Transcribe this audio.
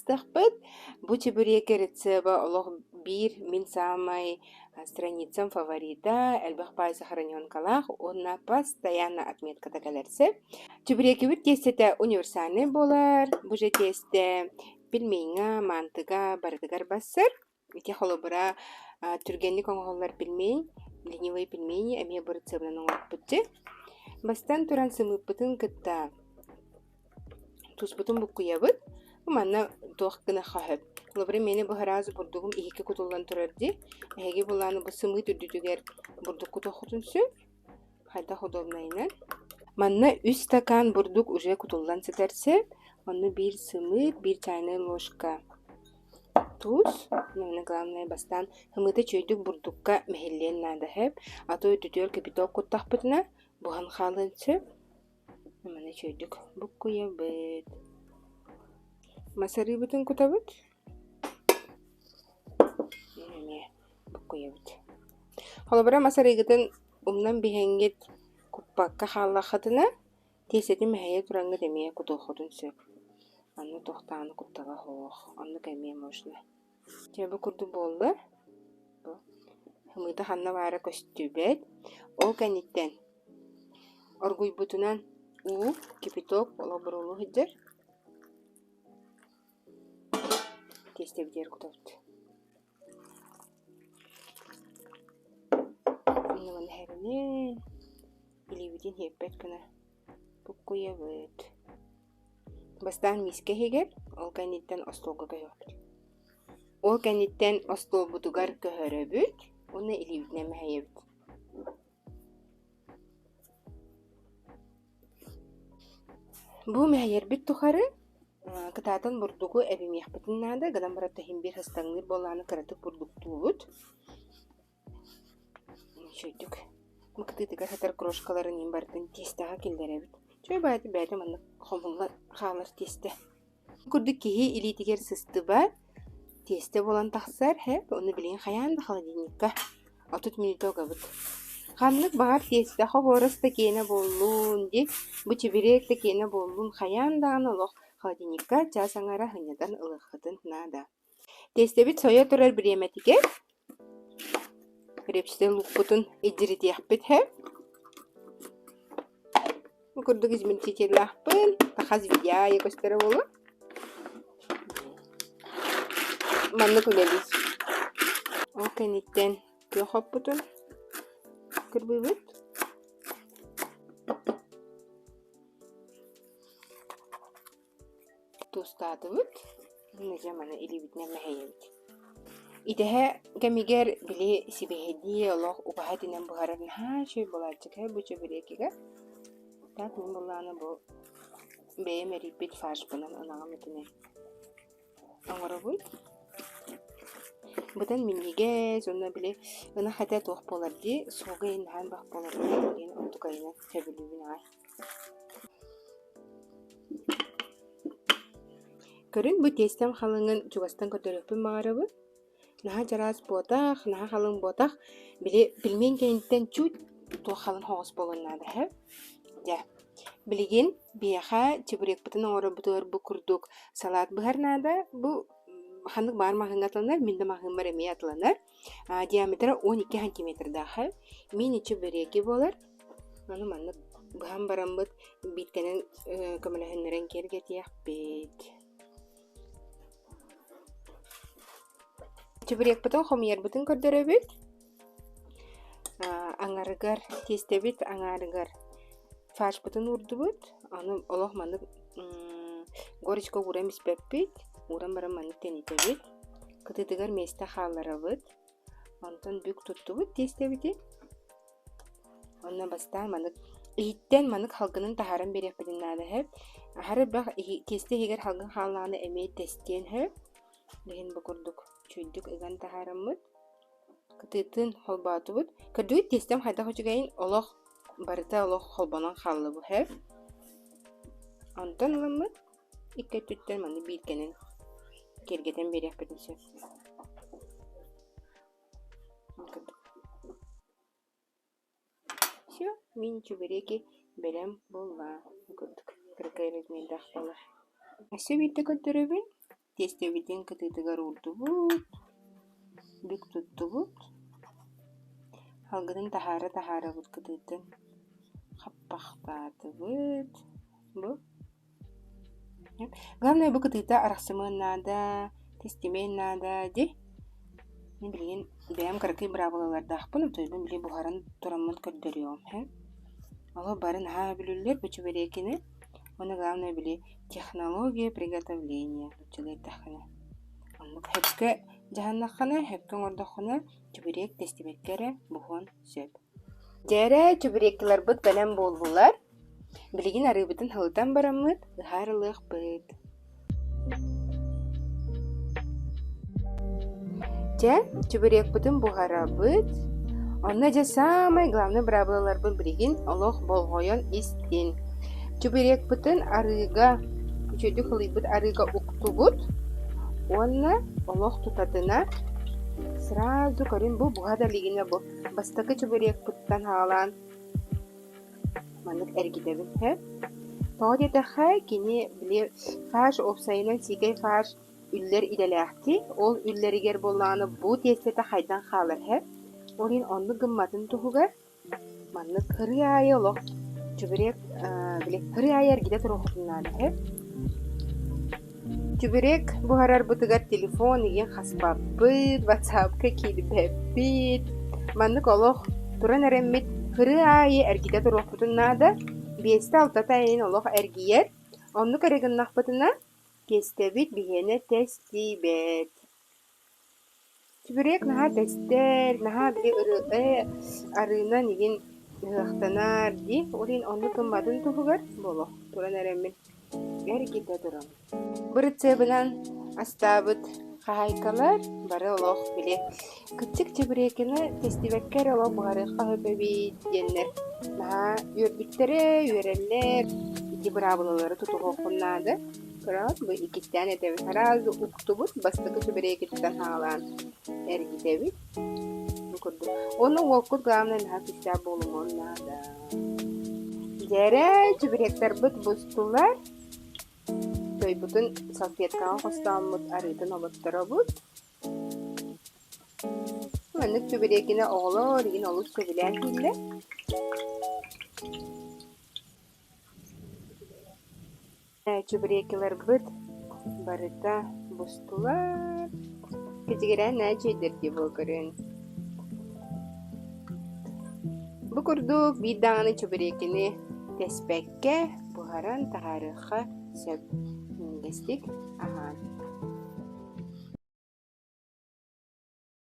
астыахпыт. Бу чебуреки рецеба олох биир мин саамай страницам фаворита, элбэх баай сохраненкалаах уонна постоянно отметката кэлэр сөп. Чебурекибит тиэстэтэ универсальнай буолар. Бу же тиэстэ пельменьҥа, мантыга барытыгар барсар. Ити холобура, түргэнник оҥоһуллар пельмень, ленивые пельмени эмиэ бу рецебынан оҥорбуппут дии. Бастаан туран сымыыппытын кытта туспутун буккуйабыт. Манна туох гыныахха сөп. Холобура, миэнэ бу сразу бурдугум иһиккэ кутуллан турар дии. Эһиги былааны бу сымыыт үрдүтүгэр бурдук кутуоххутун сөп. Хайдах удобнайынан. Манна үс стакан бурдук уже кутуллан сытар сөп. Онно биир сымыыт, биир чайная ложка туус. Манна главное бастаан сымыыта үчүгэйдик бурдукка мэһиллиэн наада сөп. А то үрдүтүгэр кипяток куттахпытына буһан хаалыан сөп. Манна үчүгэйдик буккуйабыт. Мас арыыбытын кутабыт. Эмиэ буккуйабыт. Холобура мас арыыгытын умнан биһэҥҥит куппакка хааллаххытына, тиэстэтин мэһэйэ тураҥҥыт эмиэ кутуоххутун сөп. Онно туох даҕаны куттала суох, оннук эмиэ можно. Дьэ бу курдук буолла. Бу сымыыта ханна баара көстүбэт. Ол кэнниттэн оргуйбутунан уу, кипяток олобуруулуу сылдьар. Тиэстэбитигэр кутабыт. Онно эһэринэн илиибитин сиэппэт гына буккуйабыт. Бастаан миискэ иһигэр, ол кэнниттэн остуолга көһүөхпүт. Ол кэнниттэн остуолбутугар көһөрөбүт уонна илиибитинэн мэһэйэбит. Бу мэһэйэрбит тухары кытаатан бурдугу эбимиэхпитин наада, гынан баран иһин биир ыстаҥныыр буоллаҕына кыратык бурдуктуубут. Үчүгэйдик бу кытыытыгар сытар крошкаларын иһин барытын тиэстэҕэ киллэрэбит. Үчүгэй баҕайытык бэйэтэ маннык хомуллан хаалар тиэстэ. Курдук киһи илиитигэр сыстыбат, тиэстэ буолан тахсар, һэп, ону билигин хайаан да холодильникка 30 мүнүүтэ угабыт. Ханнык баҕар тиэстэ хобуорас да киэнэ буоллун дии, бу чебурек да киэнэ буоллун, хайаан даҕаны олох холодильникка чаас аҥара сынньатан ылыаххытын наада. Тиэстэбит сойо турар бириэмэтигэр репчатый луукпутун илдьиритиэхпит һэ. Бу курдук измельчителлаахпын, хас видео көстөрө буолуо. Маннык үлэлиир. Ол кэнниттэн күөх оппутун кырбыыбыт. Туустаатыбыт, дьэ маны илиибитинэн мэһэйэбит. Идэһэ кэмигэр били сибиэһэйдии олох убаһа этинэн буһарар наһаа үчүгэй буолааччы бу чебурекига. Так мин былаана бу бэйэм эрийбит фаршпынан ынаҕым этинэн оҥоробун. Быдан минньигэс уонна били ынах этэ туох буолар дии, суога иһин наһаа элбэх буолар дии диэн онтукайынан сөбүлүүбүн аҕай. Көрүн бу тиэстэм халыҥын чугастан көрдөрүөхпүн баҕарабын. Наһаа чараас буотах, наһаа халыҥ буотах. Били пельмень кэнниттэн чуть туох халыҥ соҕус буолуон наада үһү. Дьэ, билигин биһиэхэ чебурекпытын оҥорорбутугар бу курдук салат быһар наада. Бу ханнык баар маҕаһыыҥҥа атыланар, мин да маҕаһыыммар эмиэ атыланар. Диаметра 12 сантиметрдаах мини-чебуреки буолар. Аны маннык быһан бараммыт бииткэнэн көмөлөһүннэрэн киэргэтиэхпит. Чебурекпытын хомуйарбытын көрдөрөбүт. Аҥарыгар тиэстэбит аҥаарыгар фаршпытын уурдубут. Аны олох маннык горечка ууран испэппит. Ууран баран маннык тэнитэбит. Кытыытыгар миэстэ хаалларабыт. Онтон бүк туттубут тиэстэбитин. Онно бастаан маннык иһиттэн маннык халгынын таһааран биэриэхпитин наада сөп. Аһары элбэх тиэстэ иһигэр халгын хааллаҕына эмиэ тэстиэн сөп. Иһин бу курдук үчүгэйдик ыган таһаараммыт кытыытын холбоотубут. Көрдүгүт тиэстэм хайдах үчүгэйин олох барыта олох холбонон хаалла бу сөп. Онтон ыламмыт икки өттүттэн маны бииргэнэн киэргэтэн биэриэхпитин сөп. Все, мини-чебуреки бэлэм буолла. Курдук кыракый размердаах буолар. Өссө биирдэ көрдөрөбүн. Тиэстэбитин кытыытыгар уурдубут, бүк туттубут. Салгынын таһаара-таһаарабыт кытыытын хаппахтаатыбыт. Бу Главное бу кытыыта арахсымыан наада, тэстимиэн наада дии. Мин билигин бэйэм кыракый быраабылалардаахпын, отойбун били буһаран тураммын көрдөрүөҕүм һэ. Олор бары наһаа бүлүллэр бу чебурекины. Уонна главное били технология приготовления нууччалыы эттэххинэ. Оннук сөпкө дьаһаннаххына, сөпкө оҥордоххуна чебурек тэстибэккэ эрэ буһуон сөп. Дьэ эрэ, чебурекиларбыт бэлэм буоллулар. Билигин арыыбытын һылытан бараммыт, ыһаар ылыахпыт. Дьэ, чебурекпытын буһарабыт. Онно дьэ саамай главный быраабылаларбын билигин олох болҕойон истин. Чебурекпытын арыыга, үчүгэйдик ылыйбыт арыыга уктубут уонна олох тутатына сразу көрүн бу буһа да илигинэ бу бастакы чебурекпыттан саҕалаан Маннык эргитэбин һэ. Тоҕо диэтэххэ, кини били фарш уопсайынан сиикэй фарш үллэр идэлээхтик, ол үллэригэр буоллаҕына бу тиэстэтэ хайдан хаалар һэ. Ол иһин оннук гымматын туһугар маннык кырыы аайы олох чебурек били кырыы аайы эргитэ туруоххутун наада һэ. Чебурек буһарарбытыгар телефон игин хаспаппыт, ватсапка киирбэппит. Маннык олох туран эрэммит кырыы аайы эргитэ туруохпутун наада. Биэстэ-алтата эйин олох эргийэр. Оннук эрэ гыннахпытына, тиэстэбит биһиэнэ тэстибэт. Чебурек наһаа тэстэр, наһаа били ырыа арыынан игин ыһыахтанар дии. Ол иһин оннук гымматын туһугар буолуо туран эрэммин эргитэ турабын. Бырыцебынан астаабыт хаһаайкалар бары олох били кыччык чебурекины тэстибэккэ эрэ олох буһарыахха сөп эбит диэннэр наһаа үөрбүттэрэ, үөрэллэр. Ити быраабылалары тутуһуоххун наада. Көрөҕүт, бу иккистээн этэбин. Сразу уктубут, бастакы чебурекиттэн саҕалаан эргитэбит. Бу курдук. Уонна уоккут главное наһаа күүстээх буолумуон наада. Дьэрэ, чебуректарбыт бустулар. Чойбутун салфеткаҕа хостооммут арыытын оботторобут. Маннык чебурекини оҕолор игин олус сөбүлээн сииллэр. Чебурекиларбыт барыта бустулар. Кэчигирээн наа үчүгэйдэр дии буол көрүөн. Бу курдук биир даҕаны чебурекини тэспэккэ буһаран таһаарыахха сөп. Минньигэстик аһаан.